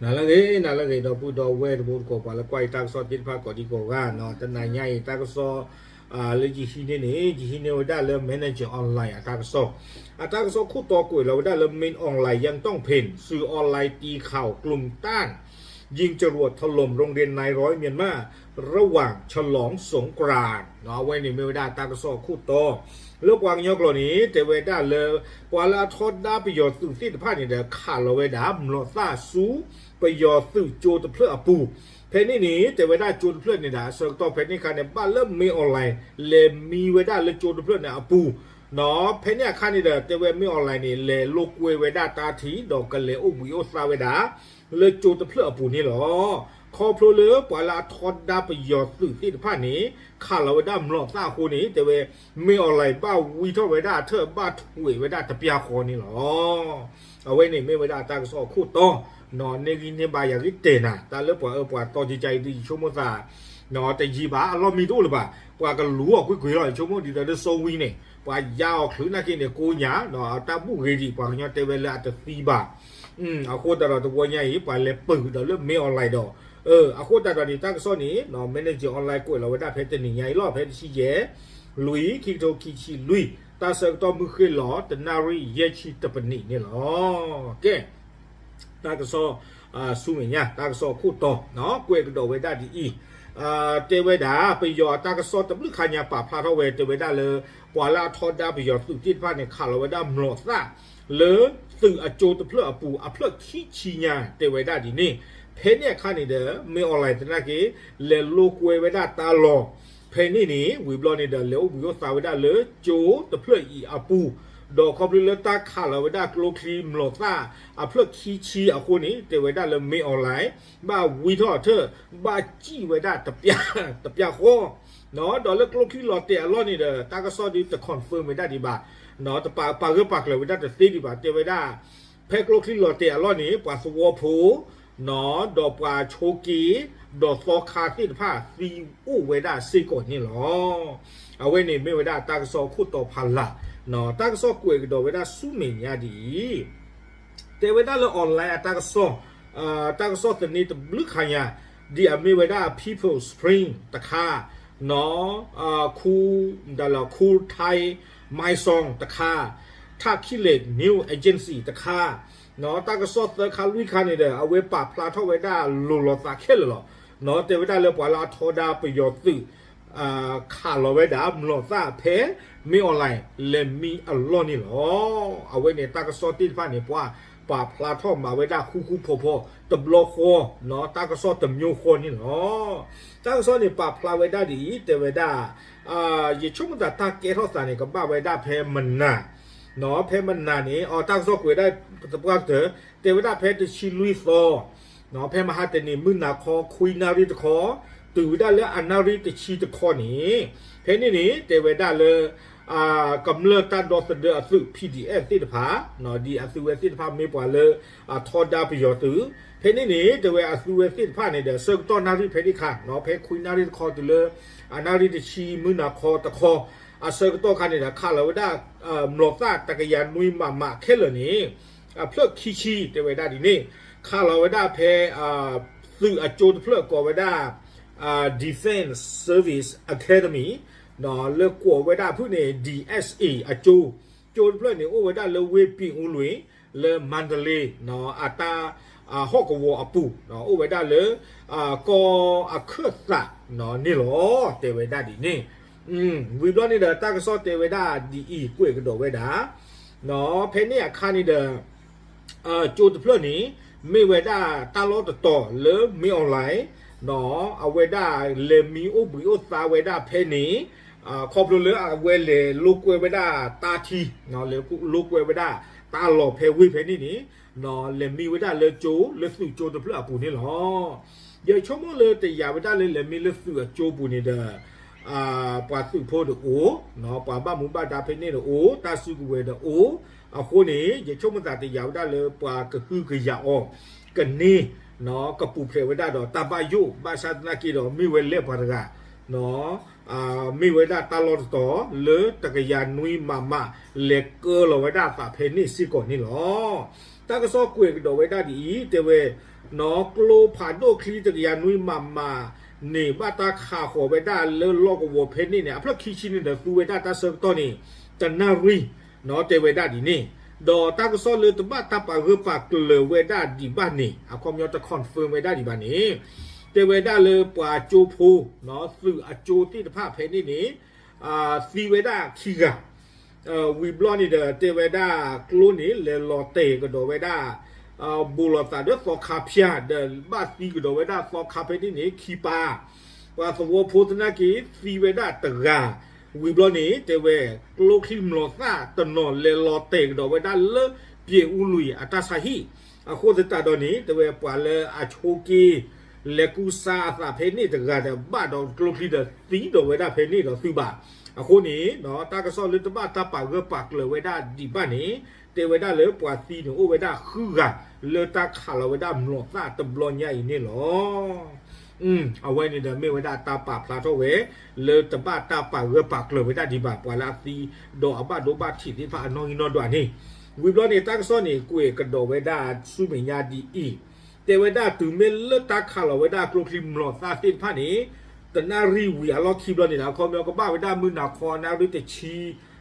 နၤလၢအဂ့ၤ နၤလၢအဂ့ၤ ဒီပုၢ်ဒီဝဲၢ်တံၤသကိး ပှၤလၢကွၢ်ယတၢ်ကစီၣ်သ့ၣ်တဖၣ်ကိးဒံကိးဂၤနီၤ, တနၤညါအံၤတၢ်ကစီၣ် လၢယဟံးန့ၢ်န့ၣ် ယဟံးန့ၢ်ဝဲဒၣ်လၢ Manager Online အတၢ်ကစီၣ်, အတၢ်ကစီၣ်ခိၣ်တီကွဲးလီၤဝဲဒၣ်လၢ မင်းအောင်လှိုင် ยังต้องเพ่น สื่อออนไลน์ตีข่าวกลุ่มต้าน ยิงจรวดถล่มโรงเรียนนายร้อยเมียนมาระหว่างฉลองสงกรานต์ အဝဲန့ၣ်မ့ၢ်ဝဲဒၣ်တၢ်ကစီၣ်ခိၣ်တီ လၢပှၤကညီကျိာ်န့ၣ် တဲဝဲဒၣ်လၢ ပှၤလၢအထီဒါပယီၤသုးသ့ၣ်တဖၣ်န့ၣ်ဒီး ခးလီၤဝဲဒၣ်မျိာ်သၣ်ဆူ ပယီၤသုးကၠိတဖျၢၣ်အပူၤ, ဖဲန့ၣ်န့ၣ် တဲဝဲဒၣ်ကၠိတဖျၢၣ်န့ၣ်ဒီး အဆၢကတီၢ်ဖဲန့ၣ်အခါန့ၣ် ဘၣ်လၢ မင်းအောင်လှိုင် လဲၤမံဝဲဒၣ်လၢကၠိတဖျၢၣ်န့ၣ်အပူၤ ဖဲန့ၣ်အခါန့ၣ်ဒီး တဲဝဲ မင်းအောင်လှိုင် န့ၣ် လဲၤလိာ်ကွဲဝဲဒၣ်တၢ်ထံ ဒီးကလဲၤအိၣ်ဘှံးအိၣ်သါဝဲဒၣ် လၢကၠိတဖျၢၣ်အပူၤန့ၣ်လီၤ. ခီဖျိလၢပှၤလၢအထီဒါပယီၤသုးသ့ၣ်တဖၣ်န့ၣ် ခးလီၤဝဲဒၣ်မျိာ်သၣ်အဃိန့ၣ် တဲဝဲ မင်းအောင်လှိုင် ဘၣ်ဝံထီၣ်ဝဲဒၣ်အထၢၣ် ဘၣ်ထွဲးဝဲဒၣ်တပျၢ်ဃီန့ၣ်လီၤ. အဝဲန့ၣ်မ့ၢ်ဝဲဒၣ်တၢ်ကစီၣ်အခိၣ်တီ န့ၢ်ဂံၢ်န့ၢ်ဘါယၤဂံၢ်တဲာ်နၤ တၢ်လၢပှၤအၢပှၤသီကကါအံၤဒုး ယဆိကမိၣ်သး တယံာ်ဘၣ် အလီၢ်မံတအိၣ်လၢၤဘၣ်, ပှၤကလူၤအီၤကွ့ၢ်ကွ့ၢ်လီၤ ယဆိကမိၣ်ဒ်သိးလၢ စိဝံ န့ၣ် ပှၤယါအီၤချုးနာ်က့န့ၣ် ကိညါ တၢ်ဘူၣ်ဂ့ၤဒံး ပှၤကညီတဲဝဲလၢအတသံဘၣ်. အဃိသတးဒီးတဝီညါအံၤ ပှၤလဲၤပၢၢ်ဒီးလၢ မင်းအောင်လှိုင် ဒီး အဃိသတးဒီးန့ၣ် တၢ်ကစီၣ်န့ၣ် Manager Online ကွဲးလီၤဝဲဒၣ်ဖဲတနံၤညါအံၤလီၤ ဖဲတဆံယဲၢ် လွံၢ် ခံကထိခံဆံလွံၢ် တၢ်ဆၢကတီၢ်မုၢ်ဃ့ၢ်လီၤ တနၣ်ရံၣ်ယဲၢ်ဆံတပနံးန့ၣ်လီၤ. ကဲ တၢ်ကစီၣ် ဆူမဲာ်ညါ တၢ်ကစီၣ်အခိၣ်တီ ကွဲးကဒီးဝဲဒၣ်ဒ်အံၤ, တဲဝဲဒၣ် ပယီၤအတၢ်ကစီၣ်တဘျုးခါညါပာ်ဖျါထီၣ်ဝဲ တဲဝဲဒၣ်လၢ ပှၤလၢအထီဒါပယီၤသုးသ့ၣ်တဖၣ်န့ၣ် ခးလီၤဝဲဒၣ်မျိာ်သၣ် လၢသုးအကၠိတဖျၢၣ်အပူၤ အဖျၢၣ်ခံဆံညါ တဲဝဲဒၣ်ဒ်န့ၣ်, ဖဲန့ၣ်အခါန့ၣ်ဒီး မင်းအောင်လှိုင် သနာ်က့ လဲၤလိာ်ကွဲဝဲဒၣ်တၢ်လီၢ် ဖဲန့ၣ်န့ၣ် ဝံၤဘျီန့ၣ်ဒီး လဲၤအိၣ်ဘှံးအိၣ်သါဝဲဒၣ်လၢကၠိတဖျၢၣ်အံၤအပူၤ, ဒီးခီဖျိလၢတၢ်ခးလီၤဝဲဒၣ်ကျိချံမျိာ်သၣ် အဖျၢၣ်ခံဆံအဃိန့ၣ် တဲဝဲဒၣ်လၢ မင်းအောင်လှိုင် ဘၣ်ဝံထီၣ်အထၢၣ် ဘၣ်စံၣ်ဝဲဒၣ်တပျၢ်ဃီ, ဒီးလၢကျိချံလီၤတဲာ်အလီၢ်န့ၣ်ဒီး တၢ်ကစီၣ်ဒုးတ confirm ဝဲဒၣ်ဒံးဘၣ်, တပာ်ပာ်ဂၢၢ်ပာ်ကျၢၤဝဲဒၣ်တသ့ဒံးဘၣ် တဲဝဲဒၣ် ဖဲကျိချံလီၤတဲာ်အလီၢ်န့ၣ် ပှၤသဝီဖိ ဒီးပှၤဆိးက့ ဒီးသီခါသ့ၣ်တဖၣ် သံအိၣ်ဝဲဒၣ်စ့ၢ်ကီးန့ၣ်လီၤ. အဝဲန့ၣ်မ့ၢ်ဝဲဒၣ်တၢ်ကစီၣ်ခိၣ်တီဖးလၢ်, တၢ်ကစီၣ်ကွဲးကဒီးဝဲဒၣ်ဆူမဲာ်ညါဒ်အံၤ, တဲဝဲဒၣ်လၢ online အတၢ်ကစီၣ်, တၢ်ကစီၣ်သန့တဘျုးခါညါ, ဒ်အမ့ၢ်ဝဲဒၣ် People's Spring တခါ, ခူ, ဒ်လၢ ခူ Thai Mae Sot တခါ, Tha Kile News Agency တခါ, တၢ်ကစီၣ်သၢခါလွံၢ်ခါန့ၣ်ဒီး အဝဲပာ်ဖျါထီၣ်ဝဲဒၣ်လိၤလိာ်သးခဲလၢာ်လီၤ. တဲဝဲဒၣ်လၢပှၤလၢအထီဒါပယီၤသုး ခးလီၤဝဲဒၣ်မျိာ်သၣ်ဖဲ မင်းအောင်လှိုင် လဲၤမံအလီၢ်န့ၣ်လီၤ. အဝဲန့ၣ်တၢ်ကစီၣ်သ့ၣ်တဖၣ်န့ၣ် ပှၤပာ်ဖျါထီၣ်မၤဝဲဒၣ်ဃူဃူဖိးဖိး တဘျီဃီ, တၢ်ကစီၣ်တမျိုးဃီန့ၣ်လီၤ. တၢ်ကစီၣ်န့ၣ်ပာ်ဖျါဝဲဒၣ်ဒ်အံၤ တဲဝဲဒၣ်, ယဆိကမိၣ်သးတၢ်ကဲထီၣ်သးန့ၣ် ကဘၣ်ဝဲဒၣ်ဖဲမနၤ, ဖဲမနၤန့ၣ် အတၢ်ကစီၣ်ကွဲးဒၣ်သပှၢ်ကတၢၢ် တဲဝဲဒၣ်ဖဲတဆံလွံၢ်သီ ဖဲမဟါတနံၤ မုၢ်နၤခီ ခွံနၣ်ရံၣ်တခီ, တုၤဝဲဒၣ်လၢအနၣ်ရံၣ်တဆံတခီန့ၣ်, ဖဲန့ၣ်န့ၣ် တဲဝဲဒၣ်လၢ ကမျၢၢ်တၢ်ဒီသဒၢအသုး PDF သ့ၣ်တဖၣ်, ဒ်အသုဝဲသ့ၣ်တဖၣ်မ့ၢ်ပှၤလၢ အထီဒါပယီၤသုး, ဖဲန့ၣ်န့ၣ် တဲဝဲအသုဝဲသ့ၣ်တဖၣ်န့ၣ်ဒီး ဆၢကတီၢ်နၣ်ရံၣ်ဖဲန့ၣ်ခါ, ဖဲခွံနၣ်ရံၣ်တခီတုၤလၢ အနၣ်ရံၣ်တဆံ မုၢ်နၤခီတခီ, အဆၢကတီၢ်ခါန့ၣ်ဒီး ခးလီၤဝဲဒၣ် မျိာ်သၣ်တကယၤနွံမးမးခဲလၢာ်န့ၣ် အဖျၢၣ်ခံဆံ တဲဝဲဒၣ်ဒ်န့ၣ်, ခးလီၤဝဲဒၣ်ဖဲ သုးအကၠိတဖျၢၣ်ကိးဝဲဒၣ် Defense Service Academy လၢကိးဝဲဒၣ်ဖုၣ်န့ၣ် DSA အကၠိ, ကၠိတဖျၢၣ်န့ၣ် အိၣ်ဝဲဒၣ်လၢဝ့ၢ်ပံၤအူလွံၢ် လၢမါတလ့ အတၢ် ဟီၣ်ကဝီၤအပူၤ အိၣ်ဝဲဒၣ်လၢ ကီၢ်အခၢၣ်သးန့ၣ်လီၤ တဲဝဲဒၣ်ဒ်န့ၣ်. ဝံၤဘျီန့ၣ်ဒီး တၢ်ကစီၣ်တဲဝဲဒၣ်ဒ်အံၤ ကွဲးကဒီးဝဲဒၣ် ဖဲန့ၣ်အခါန့ၣ်ဒီး ကၠိတဖျၢၣ်န့ၣ် မ့ၢ်ဝဲဒၣ်တၢ်လီၢ်တတီၤလၢ မင်းအောင်လှိုင် အဝဲဒၣ်လဲၤမံအိၣ်ဘှံးအိၣ်သါဝဲဒၣ်ဖဲန့ၣ်, ခီဖျိလၢအဝဲလဲၤလိာ်ကွဲဝဲဒၣ်တၢ်ထံ, လဲၤလိာ်ကွဲဝဲဒၣ်တၢ်လီၢ်ဖဲဝ့ၢ်ဖဲန့ၣ်န့ၣ်, လဲၤမံဝဲဒၣ်လၢကၠိ လၢသုးကၠိတဖျၢၣ်အပူၤန့ၣ်လီၤ. ယဆိကမိၣ်လၢတယာ်ဝဲဒၣ်လၢလဲၤမံလၢသုးအကၠိပူၤန့ၣ်ဒီး ပှၤသုးဖိတအိၣ်, ပှၤဘၣ်မူဘၣ်ဒါဖဲန့ၣ်တအိၣ်, တၢ်စုကဝဲၤတအိၣ်, အဃိန့ၣ် ယဆိကမိၣ်သးတယာ်ဝဲဒၣ်လၢပှၤကဟုကယာ်အီၤ ကန့ၢ် ကပူၤဖျဲးဝဲဒၣ်ဒီးတၢ်ဘၣ်ယိၣ် ဘၣ်ဆၣ်သနာ်က့ဒီးမ့ၢ်ဝဲလဲၣ်ပှၤတဂၤ မ့ၢ်ဝဲဒၣ်တၢ်လီၢ်တတီၤလၢတကယၤနွံမးမး လဲၤကၢလီၤဝဲဒၣ်အသးဖဲန့ၣ်စ့ၢ်ကီးန့ၣ်လီၤ. တၢ်ကစီၣ်ကွဲးကဒီးဝဲဒၣ်ဒ်အံၤ တဲဝဲ, နီၢ် ကျိဖးဒိၣ်ချံတကယၤနွံမးမးန့ၣ် ဘၣ်တၢ်ခးဃီၤဝဲဒၣ်လၢလီၢ်ကဝီၤဖဲန့ၣ်န့ၣ် အဖျၢၣ်ခံဆံန့ၣ်ဒီးသူဝဲဒၣ်တၢ်ဆၢကတီၢ်န့ၣ် တနၣ်ရံၣ်, နီၢ် တဲဝဲဒၣ်ဒ်န့ၣ်, ဒီးတၢ်ကစီၣ်လၢတဘၣ်တၢ်ပာ်ဂၢၢ်ပာ်ကျၢၤဝဲဒၣ်ဒံးဘၣ်န့ၣ် အခီပညီတ confirm ဝဲဒၣ်ဒံးဘၣ်န့ၣ်, တဲဝဲဒၣ်လၢပှၤကၠိဖိ, နီၢ် သုးအကၠိသ့ၣ်တဖၣ်ဖဲန့ၣ်န့ၣ် သံဝဲဒၣ်ခံဂၤ ဝံၤဘျီန့ၣ်ဒီး တဲဝဲဒၣ်ကျိန့ၣ် လဲၤလီၤတဲာ်ကဒီးဝဲဒၣ် ဘူးလိာ်သးဒီးသီခါဖၠၣ်ဒီး ဘၣ်သံကဒီးဝဲဒၣ်သီခါဖဲန့ၣ်န့ၣ် ခံပၢ်, ပှၤသဝီဖိသနာ်က့ သံဝဲဒၣ်တဂၤ, ဝံၤဘျီန့ၣ် တဲဝဲ ကျိချံမျိာ်သၣ်တနီၤ လဲၤလီၤတဲာ်ကဒီးဝဲဒၣ်လၢ ပျဲၤအူလွံၢ်အတၢ်ဆါဟံၣ်, အဃိသတးဒီးန့ၣ် တဲဝဲပှၤလၢအဆိးက့ လဲၤကူစါအသးဖဲန့ၣ်တဂၤဒီး ဘၣ်ဒီးကျိချံဒီးသံဒီးဝဲဒၣ်ဖဲန့ၣ်ဒီးသုဘၣ်. အဃိန့ၣ် တၢ်ကစီၣ်လၢတဘၣ်တၢ်ပာ်ဂၢၢ်ပာ်ကျၢၤဝဲဒၣ်ဒံးဘၣ်န့ၣ် တဲဝဲဒၣ်လၢပှၤသံန့ၣ်အိၣ်ဝဲဒၣ်ဃုဂၤ လၢတၢ်ခးလီၤဝဲဒၣ်မျိာ်သၣ်တဘျီညါအံၤန့ၣ်လီၤ. အဝဲန့ၣ်ဒီးမ့ၢ်ဝဲဒၣ်တၢ်ပာ်ဖျါထီၣ်ဝဲ လၢတဘၣ်တၢ်ပာ်ဂၢၢ်ပာ်ကျၢၤဝဲဒၣ်ဒံးဘၣ် ပှၤလၢအသံ ဒီးအဘၣ်ဒိဘၣ်ထံးသ့ၣ်တဖၣ်အနီၣ်ဂံၢ်နီၣ်ဒွးန့ၣ်, ဝံၤဘျီန့ၣ် တၢ်ကစီၣ်န့ၣ် ကွဲးကဒီးဝဲဒၣ်ဆူမဲာ်ညါဒ်အံၤ, တဲဝဲဒၣ်တုၤမ့ၢ်လၢတၢ်ခးလီၤဝဲဒၣ်ကျိချံမျိာ်သၣ်သ့ၣ်တဖၣ်န့ၣ် တနၣ်ရံၣ်ဝံၤအလီၢ်ခံဘျီန့ၣ်ဒီး အခီပညီကဘၣ်ဝဲဒၣ်မုၢ်နၤခီနၣ်ရံၣ်တဆံ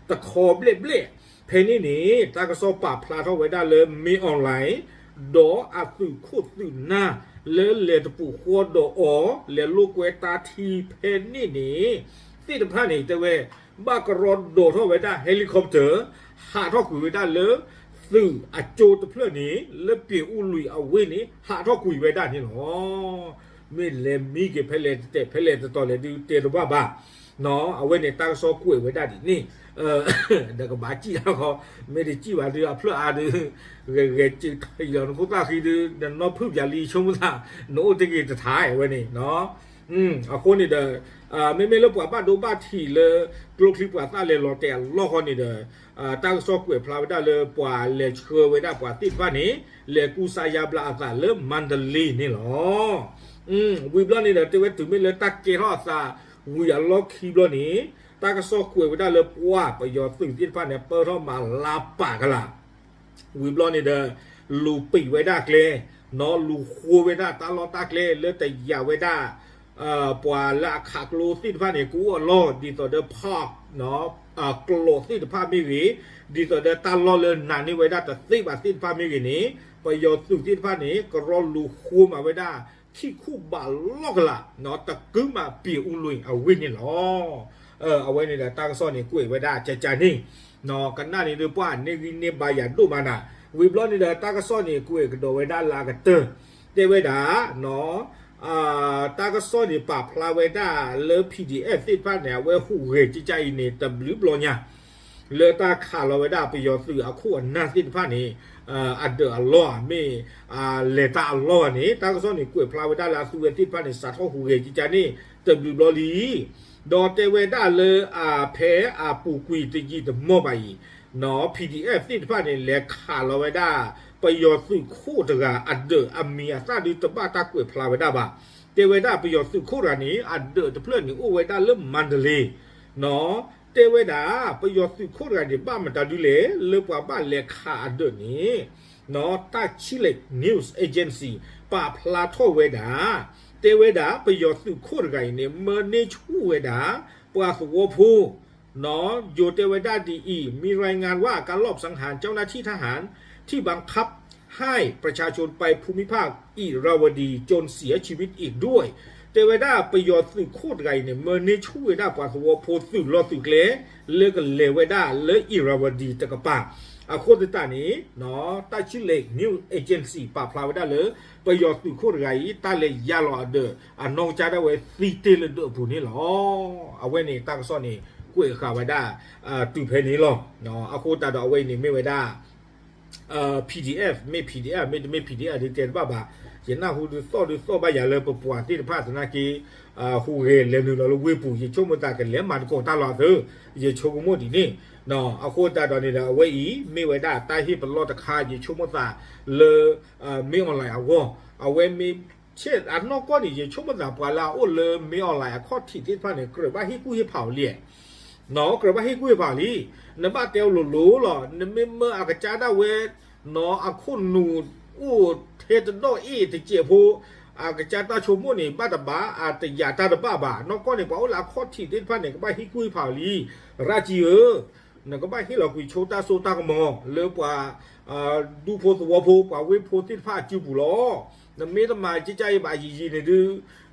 တခီဘျဲၣ်ဘျဲၣ်, ဖဲန့ၣ်န့ၣ် တၢ်ကစီၣ်ပာ်ဖျါထီၣ်ဝဲဒၣ်လၢ မင်းအောင်လှိုင် ဒီးအသုးခိၣ်သုးနၢ် လၢလဲၤတပူၤဃီဒီးအီၤ လဲၤလိာ်ကွဲတၢ်ထံဖဲန့ၣ်န့ၣ် သ့ၣ်တဖၣ်န့ၣ် တဲဝဲ ဘၣ်ကရီဒိးထီၣ်ဝဲဒၣ် helicopter ဟးထီၣ်ကွံာ်ဝဲဒၣ်လၢ သုးအကၠိတဖျၢၣ်န့ၣ် လၢပျဲၤအူလွံၢ်အဝ့ၢ်န့ၣ် ဟးထီၣ်ကွံာ်ဝဲဒၣ်န့ၣ်လီၤ. မ့ၢ်လဲၤမံက့ၤဖဲလဲၣ်တတဲာ် ဖဲလဲၣ်တတီၤလဲၣ်ဒုးတဲတဘၣ်ဘၣ်. အဝဲန့ၣ်တၢ်ကစီၣ်ကွဲးဝဲဒၣ်ဒ်န့ၣ် ဒီးကဘၣ်စံၣ်တၢ်ဃီ, မ့ၢ်တစံၣ်ဘၣ်ဒုးအဖျၢၣ်အါဒုး ဂဲၤဂဲၤစ့ထီၣ်ယီၤနခိၣ်သၣ်ဃံဒုး နနီၢ်ဖုၣ်ပၠးလံဆိကမိၣ်သး နအိၣ်တ့ၢ်က့ၤတထါဝဲန့ၣ် အဃိန့ၣ်ဒီး မ့မ့ၢ်လၢပှၤဘၣ်ဒိဘၣ်ထံးလၢ ကျိချံမျိာ်သၣ်လဲၤလီၤတဲာ်အလီၢ်ဃီန့ၣ်ဒီး တၢ်ကစီၣ်ကွဲးဖျါဝဲဒၣ်လၢပှၤလဲၤဆှၢဝဲဒၣ်ပှၤသ့ၣ်တဖၣ်န့ၣ် လဲၤကူစါယါဘျါအသးလၢမါဒလ့န့ၣ်လီၤ. ဝံၤဘျီန့ၣ်ဒီး တဲဝဲတုၤမ့ၢ်လၢတၢ်ကဲထီၣ်အသးဝံၤအလီၢ်ခံဘျီန့ၣ် တၢ်ကစီၣ်ကွဲးဝဲဒၣ်လၢပှၤပယီၤသုးသ့ၣ်တဖၣ်န့ၣ် ပၢထီၣ်မၤလါပာ်ကလာ် ဝံၤဘျီန့ၣ်ဒီး လူၤပံာ်ဝဲဒၣ်ကျဲ, နီၢ် လူၤဃိဝဲဒၣ်တၢ်လီၢ်တၢ်ကျဲလၢတယာ်ဝဲဒၣ် ပှၤလၢအခးကျိသ့ၣ်တဖၣ်န့ၣ် ကအိၣ်အလီၢ် ဒ်သိးဒီး park ကျိးသ့ၣ်တဖၣ်မ့ၢ်ဂ့ၤ, ဒ်သိးဒီးတၢ်လီၢ်လၢနာ်န့ၢ်ဝဲဒၣ်တသ့ဘၣ်သ့ၣ်တဖၣ်မ့ၢ်ဂ့ၤန့ၣ် ပယီၤသုးသ့ၣ်တဖၣ်န့ၣ် ကရီလူၤဃိမးဝဲဒၣ် ခံခူၣ်ဘးလီၢ်ကလာ် တကုမးပျဲၤအူလွံၢ်အဝ့ၢ်န့ၣ်လီၤ. အဝဲန့ၣ်ဒီးတၢ်ကစီၣ်န့ၣ်ကွဲးဝဲဒၣ်ကကန့ၣ် ကနၣ်န့ၣ်ဒုးပှၤန့ၢ်ဂံၢ်န့ၢ်ဘါယၤဒိၣ်မးနၤ, ဝံၤဘျီန့ၣ်ဒီးတၢ်ကစီၣ်န့ၣ်ကွဲးကဒီးဝဲဒၣ်လၢအကတၢၢ် တဲဝဲဒၣ် တၢ်ကစီၣ်န့ၣ်ပာ်ဖျါဝဲဒၣ်လၢ PDF သ့ၣ်တဖၣ်န့ၣ် အဝဲဟူးဂဲၤကကအံၤန့ၣ် တဘျုးဘျီညါ လၢတၢ်ခးလီၤဝဲဒၣ်ပယီၤသုးအခိၣ်အနၢ်သ့ၣ်တဖၣ်န့ၣ် အဒၢးအလီၢ်ဧါ မ့ၢ်လဲၤတၢ်အလီၢ်ဧါန့ၣ် တၢ်ကစီၣ်န့ၣ်ကွဲးဖျါဝဲဒၣ်လၢအသုးဝဲသ့ၣ်တဖၣ်န့ၣ် စးထီၣ်ဟူးဂဲၤကကန့ၣ် တဘျုးဘျီလံ ဒီးတဲဝဲဒၣ်လၢအဖဲအပူၤကွံာ်တယံာ်တမီၢ်ဘၣ်အံၤ PDF သ့ၣ်တဖၣ်န့ၣ် လဲၤခးလီၤဝဲဒၣ် ပယီၤသုးခိၣ်တဂၤအဒၢးအမံၤအသၣ်ဒုးတဘၣ်တၢ်ကွဲးဖျါဝဲဒၣ်ဘၣ်. တဲဝဲဒၣ်ပယီၤသုးခိၣ်တဂၤန့ၣ် အဒၢးတဖျၢၣ်န့ၣ်အိၣ်ဝဲဒၣ်လၢမါဒလ့ တဲဝဲဒၣ် ပယီၤသုးခိၣ်တဂၤန့ၣ် ဘၣ်မတၤဒုလဲၣ် လၢပှၤဘၣ်လဲၤခးအဒၢးန့ၣ် တၢ်ချံလ့း News Agency ပာ်ဖျါထီၣ်ဝဲဒၣ် တဲဝဲဒၣ် ပယီၤသုးခိၣ်တဂၤအံၤန့ၣ် မၢန့ၢ်ဆူၣ်ဝဲဒၣ် ပှၤသဝီဖိ ယိၤတဲဝဲဒၣ်ဒ်အံၤ มีรายงานว่าการลอบสังหารเจ้าหน้าที่ทหาร ที่บังคับให้ประชาชนไปภูมิภาคอิราวดีจนเสียชีวิตอีกด้วย တဲဝဲဒၣ်ပယီၤသုးခိၣ်တဂၤအံၤန့ၣ် မၢန့ၢ်ဆူၣ်ဝဲဒၣ်ပှၤသဝီဖိသုးလီၢ်သုးကျဲ လၢကလဲၤဝဲဒၣ်လၢ Irrawaddy တကပၤ အဃိသတးန့ၣ် တၢ်ချံလ့း News Agency ပာ်ဖျါဝဲဒၣ်လၢ ပယီၤသုးခိၣ်တဂၤအံၤ တၢ်လဲၤယါလီၤအဒၢး အနီၢ်ကစၢ်ဒၣ်ဝဲသံတ့ၢ်လၢဒၢးအပူၤန့ၣ်လီၤ. အဝဲန့ၣ်တၢ်ကစီၣ်န့ၣ် ကွဲးဃာ်ဝဲဒၣ် တုၤဖဲန့ၣ်လီၤ. အဃိသတးဒီးအဝဲအံၤန့ၣ်မ့ၢ်ဝဲဒၣ် PDF မ့ၢ် PDF မ့တမ့ၢ် PDF ဒုးတဲတဘၣ်ဘၣ်. ယနၢ်ဟူဒုးသီၣ်ဒုးသီၣ်ဘၣ်ယၤလၢပပှၤသ့ၣ်တဖၣ်သနာ်က့ ဟူးဂဲၤလဲၤနုာ်လီၤလၢဝ့ၢ်ပူၤ ယဆိကမိၣ်သးကလဲၤမၤသကိးတၢ်လီၤအသး ယဆိကမိၣ်ဒ်န့ၣ်. အဃိသတးဒီးန့ၣ်ဒီး အဝဲအံၤ မ့ၢ်ဝဲဒၣ်တၢ်ဟ့ၣ်ပလီၢ်တခါ ယဆိကမိၣ်သးလၢ မင်းအောင်လှိုင် အဂီၢ် အဝဲမ့ၢ်ဆဲးအနီၢ်ကီၢ်န့ၣ် ယဆိကမိၣ်သးပှၤလၢအအိၣ်လၢ မင်းအောင်လှိုင် အခီၣ်ထံးသ့ၣ်တဖၣ်န့ၣ် ကြၢးဘၣ်ဟ့ၣ်ကူၣ်ဟ့ၣ်ဖးအီၤလံ ကြၢးဘၣ်ဟ့ၣ်ကူၣ်ဟ့ၣ်ဖးအီၤလံ. နဘၣ်တဲအီၤလိၤလိၤလီၤ. နမ့ၢ်မၢအကစၢ်ဒၣ်ဝဲ နီၢ်အခိၣ်နူာ်အိၣ်ထဲတဒီၣ်အ့ၣ်တစဲးဖိ, အကစၢ်တၢ်ဆိကမိၣ်န့ၣ် ဘၣ်တဘၣ် အတယာ်တၢ်တဘၣ်ဘၣ်. နီၢ်ကီၢ်န့ၣ် ပှၤအိၣ်လၢအခီၣ်ထံးသ့ၣ်တဖၣ်န့ၣ် ကဘၣ်ဟ့ၣ်ကူၣ်ဟ့ၣ်ဖးလံ. ရၣ်ကံဧၢ, နကဘၣ်ဟ့ၣ်လီၤကွံာ်ဆိတၢ်စိတၢ်ကမီၤ လၢပှၤ ဒူဖိသဝီဖိ ပှၤဝ့ၢ်ဖိသ့ၣ်တဖၣ်အစုပူၤလီၤ. နမ့ၢ်တမၤကကၢ်အံၤဘၣ်ယံာ်ယံာ်န့ၣ်ဒုး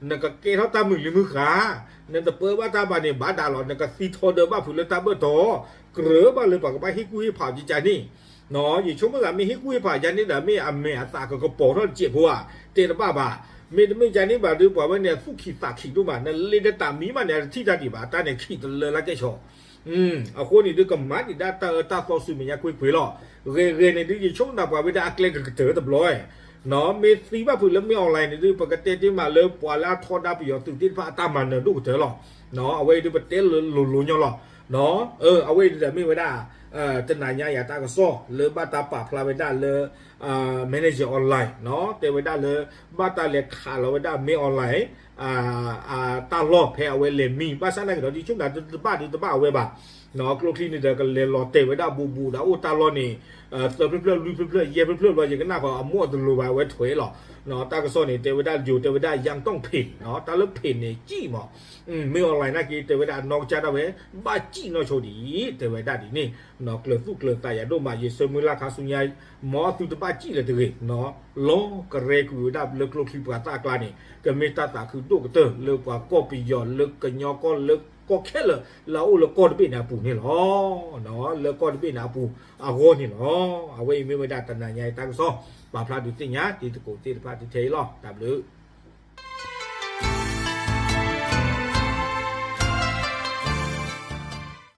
နကကဲထီၣ်တၢ်မုာ်လံမုာ်ဃာ်, နတပၢဘၣ်တၢ်ဘၣ်န့ၣ် ဘၣ်ဒၣ်လီၤ. နကသံထီဒါဘၣ်ဖုးလၢတၢ်ဘၢၣ်တီၤ, ကြၢးဘၣ်လၢပှၤကဘၣ်ဟ့ၣ်ကူၣ်ဟ့ၣ်ဖးအီၤကကၢ်န့ၣ် ယဆိကမိၣ်သးမ့ၢ်ဟ့ၣ်ကူၣ်ဟ့ၣ်ဖးယါန့ၣ်ဒီး မ့ၢ်အမဲာ်အသးကကပီၤထီၣ်တစဲးဖိဧါ, တဲတဘၣ်ဘၣ်. မ့တမ့ၢ်ယါန့ၣ်ဘၣ်ဒုး ပှၤဝဲန့ၣ် သူၣ်ခံသးခံဒိၣ်မး, နလ့တတၢ်မံဘၣ်န့ၣ် အတထံၣ်တၢ်ဒံးဘၣ်, တၢ်န့ၣ်ခံးတလၢလၢကဲဆီ, အဃိန့ၣ်ဒုး ကမၤဒံးဒၣ်တၢ်အၢတၢ်သီဆူမဲာ်ညါကွ့ၢ်ကွ့ၢ်လီၤ. ဂ့ၤဂ့ၤန့ၣ်ဒုး ယဆိကမိၣ်သးပှၤဝဲဒၣ်အကျဲကကတၢၢ်တဘျီ, မ့ၢ်သံဘၣ်ဖုးလၢမ့ၢ် online န့ၣ်ဒုး ပကတဲတ့ၢ်မးလၢပှၤလၢအထီဒါပယီၤသုးသ့ၣ်တဖၣ်အတၢ်မၤနၢၤဒိၣ်ကတၢၢ်လီၤ. အဝဲအံၤဒုး ပတဲလိၤလိၤညီလီၤ. အဝဲအံၤဒုးဒီးမ့ၢ်ဝဲဒၣ် တနၤညါယၤတၢ်ကစီၣ် လၢဘၣ်တၢ်ပာ်ဖျါဝဲဒၣ်လၢ Manager Online တဲဝဲဒၣ်လၢ ဘၣ်တၢ်လဲၤခးလီၤဝဲဒၣ်မ့ၢ် online တၢ်လီၢ်ဖဲအဝဲလဲၤမံ ဘၣ်ဆၣ်နာ်က့ၤဒီး ယဆိကမိၣ်တဘၣ်ဒုးတဘၣ်အဝဲဘၣ်. ကျိချံန့ၣ်ဒီး ကလဲၤလီၤတဲာ်ဝဲဒၣ်ဘူးဘူးဒီးအိၣ်တၢ်လီၢ်န့ၣ် သၢဖျၢၣ်ဖျၢၣ်လွံၢ်ဖျၢၣ်ဖျၢၣ်ယဲၢ်ဖျၢၣ်ဖျၢၣ်ဘျီ ယကနၣ်ဃီအမိၢ်အတလိၤဘၣ်ဝဲထွဲလီၤ. တၢ်ကစီၣ်န့ၣ် တဲဝဲဒၣ်ယိၤ တဲဝဲဒၣ် ယၣ်တီၣ်ဖ့း တၢ်လၢဖ့းန့ၣ်စံၣ်မး မ့ၢ် online နာ်က့ၤ တဲဝဲဒၣ်အနီၢ်ကစၢ်ဒၣ်ဝဲ ဘၣ်စံၣ်နီၢ်ဆိဒံး တဲဝဲဒၣ်ဒ်န့ၣ်. ကျၢၤသူၣ်ကျၢၤသးယၤဒိၣ်မး ယဆၢမုၢ်လၢ်ခါဆူညါ မ်သုတဘၣ်စံၣ်လၢၤတဂ့ၤ, လီၤကရဲကွံာ်ဝဲဒၣ်လၢကျိချံပှၤသၣ်အကျါန့ၣ် ကမ့ၢ်တၢ်သးခုဒိၣ်ကတၢၢ်လၢပှၤကီၢ်ပယီၤလၢကညီကီၢ်လၢကီၢ်ခဲလၢာ် လၢအအိၣ်လၢကီၢ်တဘ့ၣ်န့ၣ်အပူၤန့ၣ်လီၤ. လၢကီၢ်တဘ့ၣ်န့ၣ်အပူၤအဂီၢ်န့ၣ်လီၤ. အဝဲအံၤမ့ၢ်ဝဲဒၣ်တနၤညါအံၤတၢ်ကစီၣ် ပာ်ဖျါဒုးသ့ၣ်ညါတံၤသကိးသ့ၣ်တဖၣ်ထဲအံၤလီၤ. တၢ်ဘျုး